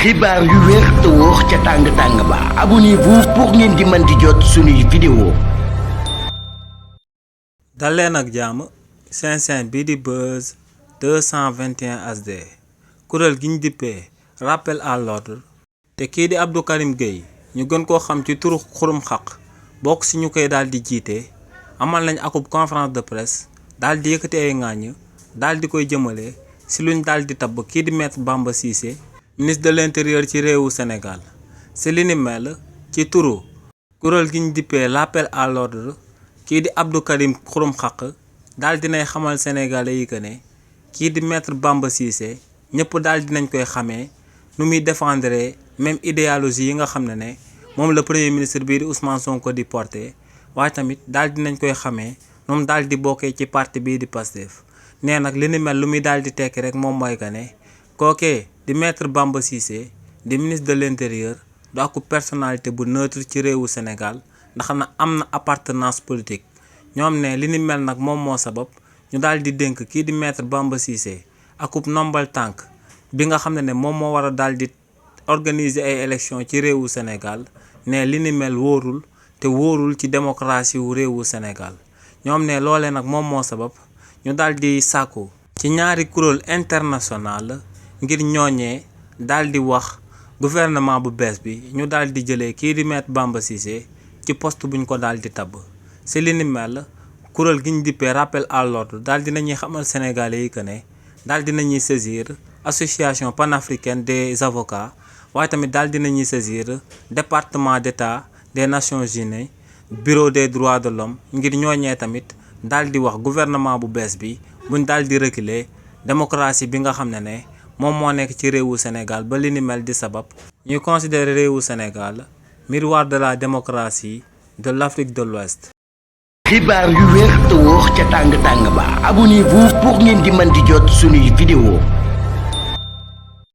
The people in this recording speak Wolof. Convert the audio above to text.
xibaar yu wér te wóor ca tàng-tàng ba abonnez-vous pour ngeen di mën di jot suñuy vidéo. dal leen ak jàmm seen chaîne bii di Buzz 221 HD kuréel gi ñu dippee rappel à l'ordre te kii di Abdou Karim Gueye ñu gën koo xam ci turu xurum xaq bokk ci ñu koy daal di jiite amal nañ akub conférence de presse daal di yëkkati ay ŋàññ daal di koy jëmale ci luñ daal di tabb kii di maître Bamba Cissé ministre de l'intérieur ci réewu Sénégal ci li ni mel ci turu kuréel gi ñu dippee l'appel à l'ordre kii di Abdou Karim xurum xaq daal dinay xamal sénégalais yi que ne kii di maître Bamba Cissé ñëpp daal dinañ koy xamee nu muy défendre même idéologie yi nga xam ne moom la premier ministre bii di Ousmane Sonko di porté waaye tamit daal dinañ koy xamee moom daal di bokkee ci parti bii di Pastef nee nag li ni mel lu muy daal di tekki rek moom mooy que ne kookee di maître Bamba Cissé di ministre de l'intérieur du ak personnalité bu neutre ci réewu Sénégal ndax na am na appartenance politique ñoom ne li ni mel nag moom moo sabab ñu daal di dénk kii di maître Bamba Cissé akub nombal tànk bi nga xam ne moom moo war a daal di organiser ay élections ci réewu Sénégal ne li ni mel wóorul te wóorul ci démocratie wu réewu Sénégal ñoom ne loolee nag moom moo sabab ñu daal di sàkku ci ñaari kuréel international ngir ñooñee daal di wax gouvernement bu bees bi ñu daal di jëlee kii di maître Bamba Cissé ci poste buñ ko daal di tabb ci li ni mel kuréel gi ñu dippee rappel à l'ordre daal di nañuy xamal sénégalais yi que ne daal di nañuy saisir association panafricaine des avocats waaye tamit daal di nañuy saisir département d'état des Nations Unies bureau des droits de l'homme ngir ñooñee tamit daal di wax gouvernement bu bees bi buñ daal di reculer démocratie bi nga xam ne moom moo nekk ci réewu Sénégal ba li ni mel di sabab ñuy considérer réewu Sénégal miroir de la démocratie de l'Afrique de l'Ouest. xibaar yu wér te wóor ca tàng-tàng ba abonnez-vous pour ngeen di mën di jot suñuy vidéo.